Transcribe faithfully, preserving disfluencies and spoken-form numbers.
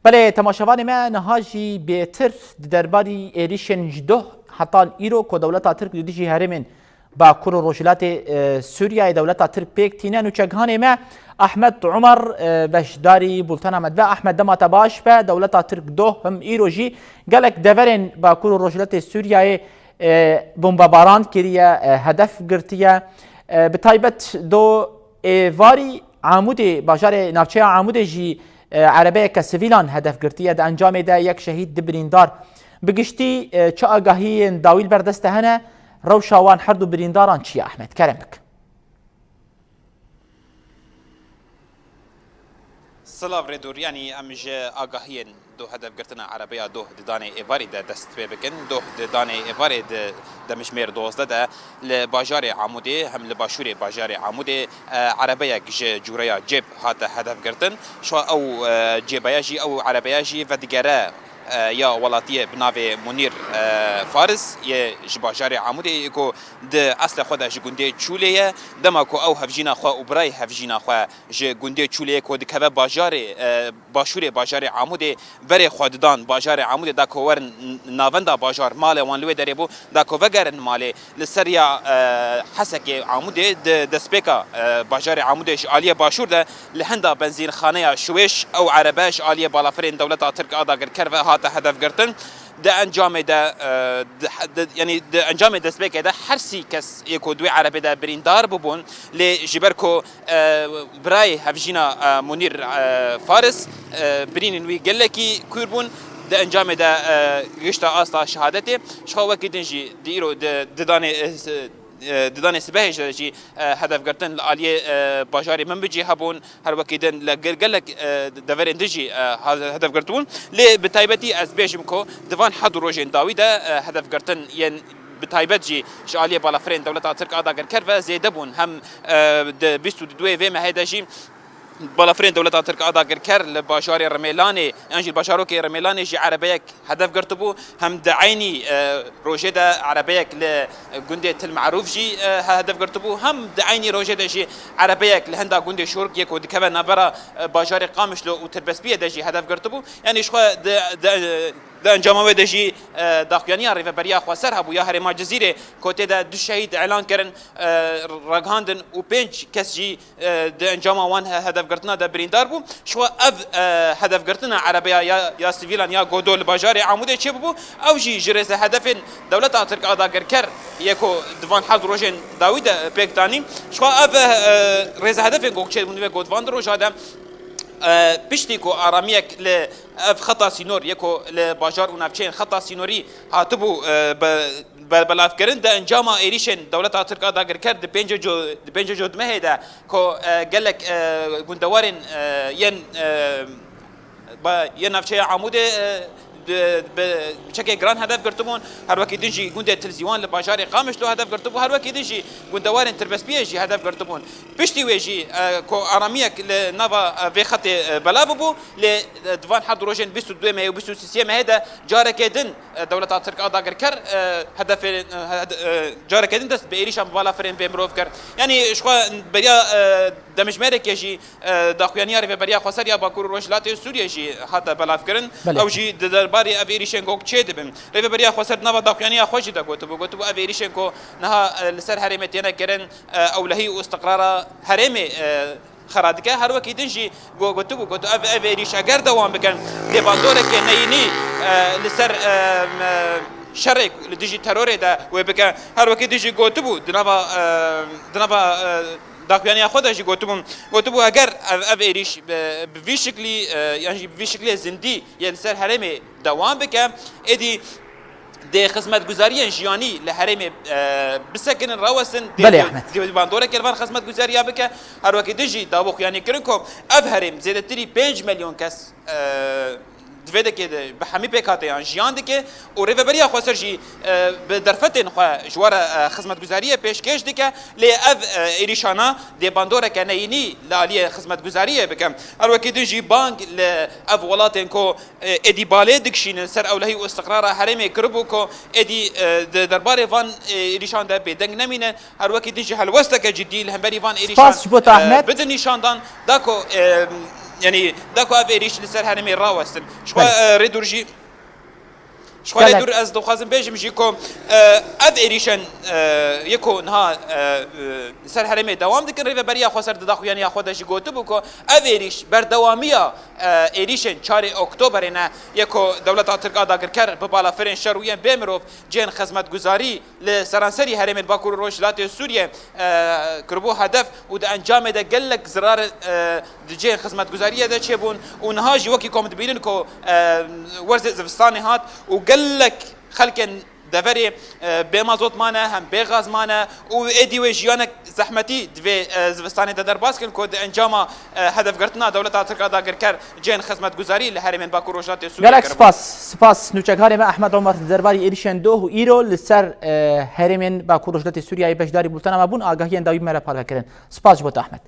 Belê, temaşevanê me, niha jî bêtir di derbarî êrîşên ji doh hetan îro ku dewleta Tirk li dijî herêmên Bakur û Rojhilatê, e, Sûriyeyê dewleta Tirk pêk tîne. Nûçegihanê me Ahmed Umar, e, beşdarî bultena me dibe. Ahmed, dema te baş be. Dewleta Tirk doh him îro jî gelek deverên Bakur û Rojhilatê Sûriyeyê, e, bombebaran kiriye, e, hedef girtiye. E, bi taybet do êvarî Amûdê, bajarê navçeya Amûdê jî, e, erebeyeke sivîlan hedef girtiye. Di encamê de yek şehîd, du birîndar. Bi giştî, e, çi agahiyên dawî li ber dest te hene? Rewşa wan her du birîndaran çi ye, Ahmed? Kerem bik. Silav rêdûr, yanî em ji agahiyên doh hedefgirtina erebeya doh di danê êvarî de dest pê bikin. Doh di danê êvarê di demjimêr dozdeh de li bajarê Amûdê, hem li başûrê bajarê Amûdê, e, erebeyek ji cûreya cêb hate hedefgirtin. Şo ew, e, cêbeya jî, ew erebeya jî vedigere, e, ya welatiyê bi navê Munîr, e, Faris yê ji bajarê Amûdê yê ku di eslê xwe de ji gundê Çûlê ye. Dema ku ew hevjîna xwe û birayê hevjîna xwe ji gundê Çûlê ku dikeve bajarê, e, başûrê bajarê Amûdê, berê xwe didan bajarê Amûdê da ku werin n-, navenda bajar, malê wan li wê derê bû, da ku vegerin malê. Li ser ya, e, Hesekê Amûdê di destpêka, e, bajarê Amûdê ji aliyê başûr de li henda benzînxaneya Şiwêş ew erebe ji aliyê balafirên dewleta Tirk a dagirker ve hate hedefgirtin. Di encamê de, e, di, di, yanî di encamê destpêkê de her sî kes ê ku di wê erebê de birîndar bûbûn, lê ji ber ku, e, birayê hevjîna, e, Munîr, e, Faris, e, birînên wî gelekî kûr bûn, di encamê de, e, gişta asta şehadetê. Ji xwe wekî din jî di îro di, di danê, e, s-, e, di danê sibehê jî, jî, e, hedefgirtin li aliyê, e, bajarê Minbicê hebûn. Her wekî din li gel-, gelek, e, deverên din jî, e, ha-, hedef girtibûn. Lê bi taybetî ez bêjim ku di van heft rojên dawî de, e, hedefgirtin yên bi taybet jî ji aliyê balafirên dewleta Tirk a dagirker ve zêde bûn. Hem, e, di bîst û duê vê mehê de jî balafirên dewleta Tirk a dagirker li bajarê Rimêlanê yan jî li bajarokê Rimêlanê jî erebeyek hedef girtibû. Hem di eynî, e, rojê de erebeyek li gundê Til Merûf jî, e, he-, hedef girtibû. Hem di eynî rojê de jî erebeyek li henda gundê Şork yê ku dikeve navbera, e, bajarê Qamişlo û Tirbespiyê de jî hedef girtibû. Yanî ji xwe di, di, di encama wê de jî, e, daxuyaniya Rêveberiya Xweser hebû ya Herêma Cizîrê ku tê de du şehîd îlan kirin, e, ragihandin û pênc kes jî e, di encama wan he-, hedefgirtina de birîndar bû. Ji xwe ev, e, hedefgirtina erebeya ya, ya sivîlan ya Godo li bajarê Amûdê çêbûbû. Ew jî ji rêzehedefên dewleta Tirk a dagirker yê ku di van heft rojên dawî de pêk danî. Ji xwe ev, e, rêzehedefên ku çêdibûn di vê ku di van du roja de, e, piştî ku aramiyek li ev xeta sînor yê ku li bajar û navçeyên xeta sînorî hatibû, e, be-, be-, belavkirin di encama êrîşên dewleta Tirk a dagirker di pêncê co-, di pêncê cotmehê de ku, e, gelek, e, gundewarên, e, yên, e, ba-, yên navçeya Amûdê, e, di, bi çekê giran hedef girtibûn. Her wekî din jî gundê Tilzîwan li bajarê Qamişlo hedef girtibû. Her wekî din jî gundewarên Tirbespiyê jî hedef girtibûn. Piştî wê jî, e, ku aramiyek li nava, e, vê xetê, e, belav bûbû, lê, e, di van heft rojên bîst û duê mehê û bîst û sê mehê de carekê din, e, dewleta Tirk a dagirker, e, hedefê, e, hed-, e, carekê din dest bi êrîşan bi balafirên bêmirov kir. Yanî ji xwe beriya, e, demjimêrekê jî, e, daxuyaniya Rêveberiya Xweser ya Bakur û Rojhilatê Sûriyê jî hate belavkirin. Belê. Ew jî di derbarê ev êrîşên gog çêdibin. Rêveberiya Xweser di nava daxuyaniya xwe jî de gotibû. Gotibû ev êrîşên ku niha, e, li ser herêmê têne kirin, e, ewlehî û istiqrara herêmê, e, xera dike. Her wekî din jî go-, gotibû, gotu ev, ev êrîş eger dewam bikin, dê bandoreke neyînî, e, li ser, e, me, şerê li dijî terorê de wê bike. Her wekî din jî gotibû, di nava, e, di nava, e, daxuyaniya xwe de jî gotibû, gotibû eger ev, ev êrîş bi, bi vî şiklî, e, yan jî bi vî şiklê zindî yê li ser herêmê dewam bike, êdî dê xizmetguzariyên jiyanî li herêmê, e, bisekinin, rawestin, dê, Belê, dê, Ahmet. Dê bandoreke li van xizmetguzariya bike. Her wekî din jî daxuyanî kirin ku ev herêm zêdetirî pênc milyon kes, e, di vê dekê de bi hemî pêkhateyan jiyan dike û Rêveberiya Xweser jî, e, bi derfetên xwe ji we re, e, xizmetguzariyê pêşkêş dike. Lê ev, e, êrîşana dê bandoreke neyînî li aliyê xizmetguzariyê bike. Her wekî din jî bang li ev welatên ku e, êdî balê dikişînin ser ewlehî û istiqrara herêmê kiribû ku êdî, e, di derbarê van, e, êrîşan de bêdeng nemîne. Her wekî din jî helwesteke cidî li hemberî van êrîşan, Spas ji bo te, e, Ahmet. Bidin nîşandan da ku, e, Yanî da ku ev êrîş li ser herêmê rawestin. Ji xwe Belê. e, rê dûr jî Ji xwe lê Gelek. dûr ez dixwazim bêjim jî ku e, ev êrîşên e, yê ku niha e, e, li ser herêmê dewam dikin, Rêveberiya Xweser di daxuyaniya xwe de jî gotibû ku ev êrîş berdewamiya e, êrîşên çarê Oktoberê ne, yê ku dewleta Tirk a dagirker bi balafirên şer û yên bê mirov cihên xizmetguzarî li seranserî herêmên Bakur û Rojhilatê Sûriyê e, kiribû hedef û di encamê de gelek zirar e, di cihên xizmetguzariyê de çêbûn û niha jî wekî ku em dibînin ku e, werzê zivistanê hat û gelek xelkên deverê e, bê mazot mane, hem bê gaz mane û êdî wê jiyanek zehmetî di vê e, zivistanê de derbas kirin ku di encama e, hedefgirtina dewleta Tirk a dagirker cihên xizmetguzarî li herêmên Bakur Rojhilatê Sûriyê Gelek kiribûn. spas, spas nûçekarê me Ehmed Omer di derbarî êrîşên doh û îro li ser e, herêmên Bakur Rojhilatê Sûriyeyê beşdarî bultena me bûn, agahiyên dawî me re parve kirin. Spas ji bo te Ehmed.